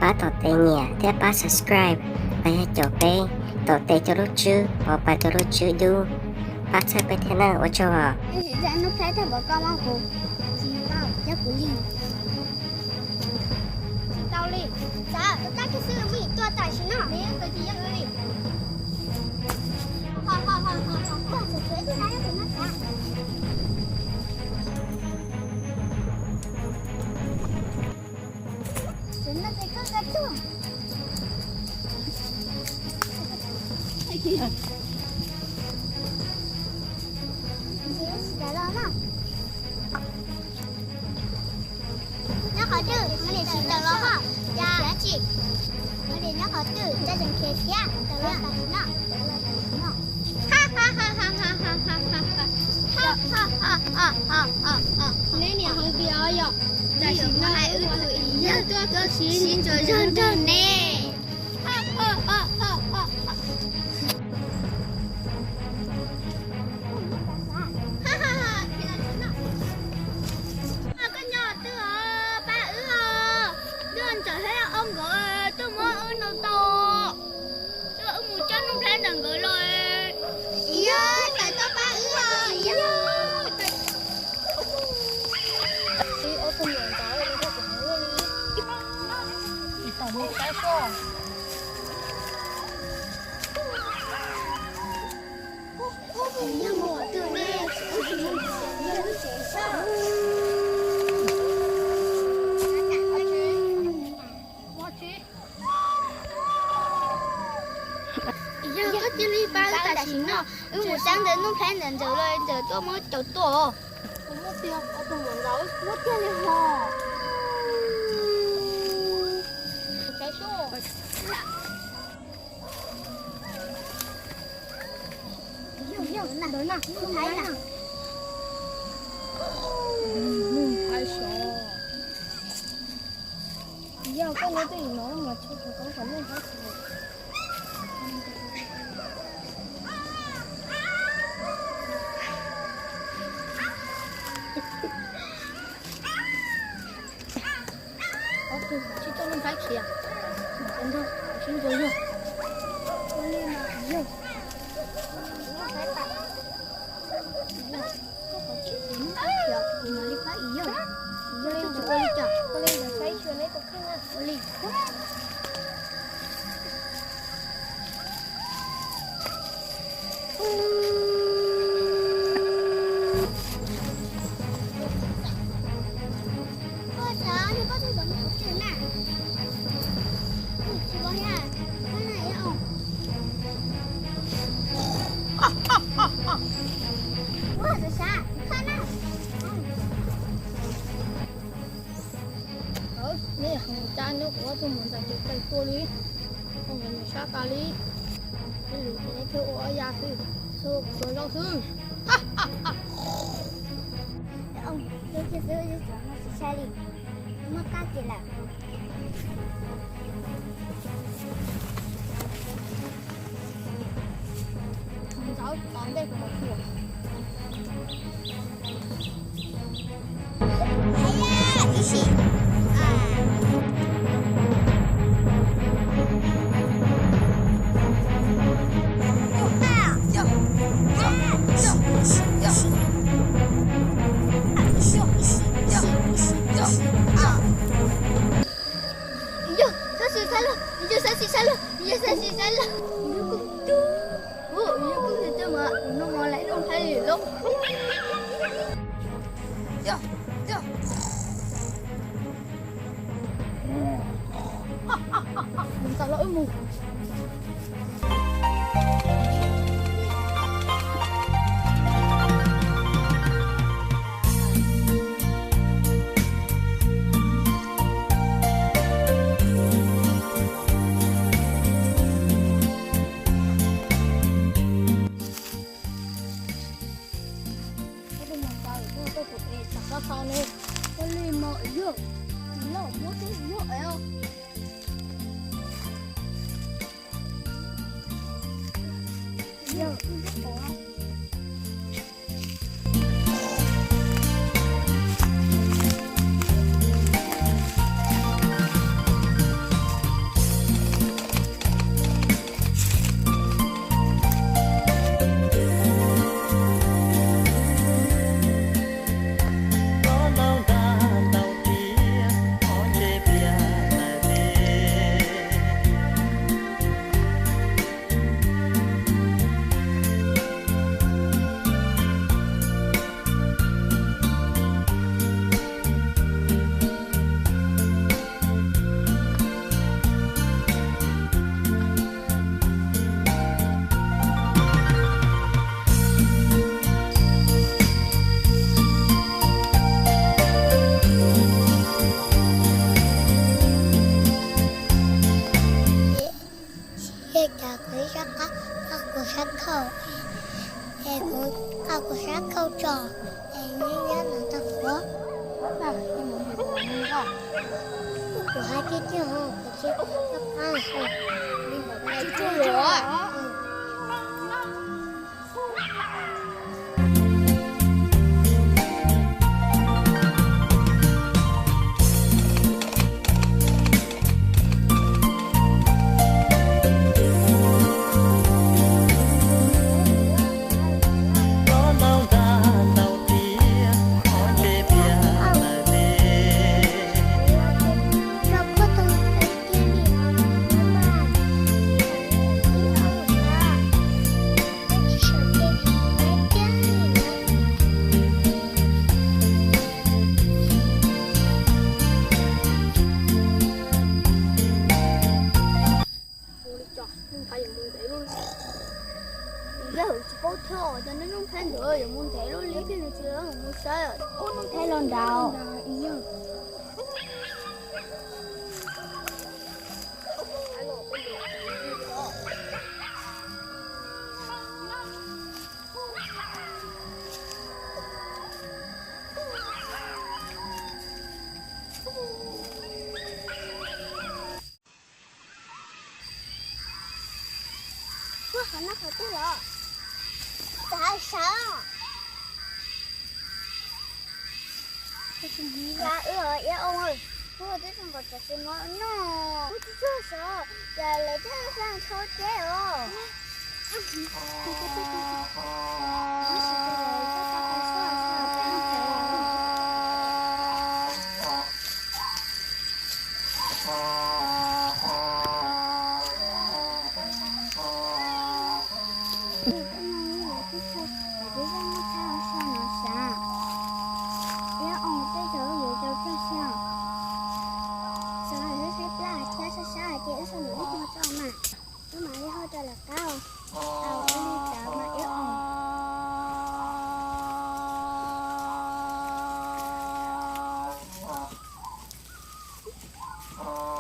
Pab tom tes nyiam thiab pab subscribe los yog caum peb, tom tes cov lub tswb pov pas cov lub tswb dub, pab txhawb peb thiab nawb, ua tsaug os. Tsis tau li, txav tus kab kiag xwb, muaj ib tug tam sim no. Nyob qhov twg, Maiv Liam tsis tawm los hos, cas dab tsi? Maiv Liam nyob qhov twg, Caj Tseem Khiav thiab tawm los tam sim no. Neb niam hais tias yog tam sim no hais wb tus yawg tuaj tuaj sib ntsuas zog nrog neb. Koj nyob twg os, pab wb os. Ntuj, Ntxawm thiab Au nkawd tuaj muab wb ntaus tau. Wb mus coj Nuj Nplhaib ntawm nkawd los. Yog, tawm tuaj pab wb os, yog. Ob tug muam ntxawm, tom mus saib soj. Yog koj cia li pab wb tam sim no, wb mus sab ntawd Nuj Nplhaib ntawm Ntxawm los Ntxawm tuaj muab caum tuaj. Muab tiag, ob tug muam ntxawm muab tiag li hos. Saib soj. Yog, yog, ntawd na, ntawd na. Nuj Nplhaib sov. Yog koj nyob twj ywm no mas tsis tau kom Nuj Nplhaib sov. Ob tug tsis tau Nuj Nplhaib khiav, sib ntsuas yog. Ua li mas yog. Koj tsis tau Nuj Nplhaib khiav, kuv mam li pab ib yog. Ib yog tsis ua li cas, ua li ntawd saib xyuas neb tus kheej na. Ua li. Neb hais cas neb kuv ob tug muam ntxawm ces tawm tuaj li, ua nkawd niam sab tas li. Ib lus ces neb thiaj ua ob ya xwb, thiaj ua kuv tau zaub xwb. Tus thiaj xwb, tsis sai li, muaj qab kiag lawm. Ntxawm, tos ntej kuv mam tuaj. Yog, sab xis sab lawm, yog sab xis sab lawm, yog sab xis sab lawm. Yog koj tus, yog koj tus mas no mas lawv noj nqaij li lauj. Yog, yog. Mus txog los wb mus. Tus muam ntxawm tuaj tuaj kuv es tsam koj tau ne. Ua li mas yog, yog muab tub yog es. Yog, yog. Es kuv, kuv sab khau tso, es nyob nyob no tau kuv. Kuv hais tiag tiag ho, kuv tsis tau qab. Ua li cas Nuj Nphav yuav mus ntev luaj li? Yawg tsis paub thiab os, cas Nuj Nphav ntawd yuav mus ntev luaj li, nws tsis mus saib. Ub, Nuj Nphav los nraud. Ua, qhov no qhov twg los? Txav sawv. Ua, ib oo, ua twb zoo nkaus txav sawv no no. Ua, twb tsuag sawv, cas lawv twb hla ntsho ceb os. Ib oo, tej zaum yuav rau plag xwb. Xyov lawv saib plab thiab saib sab hais tias wb sab nws ib hmo tso mas, wb mam li ho rau lawv qab. Tau ua li cas mas ib oo.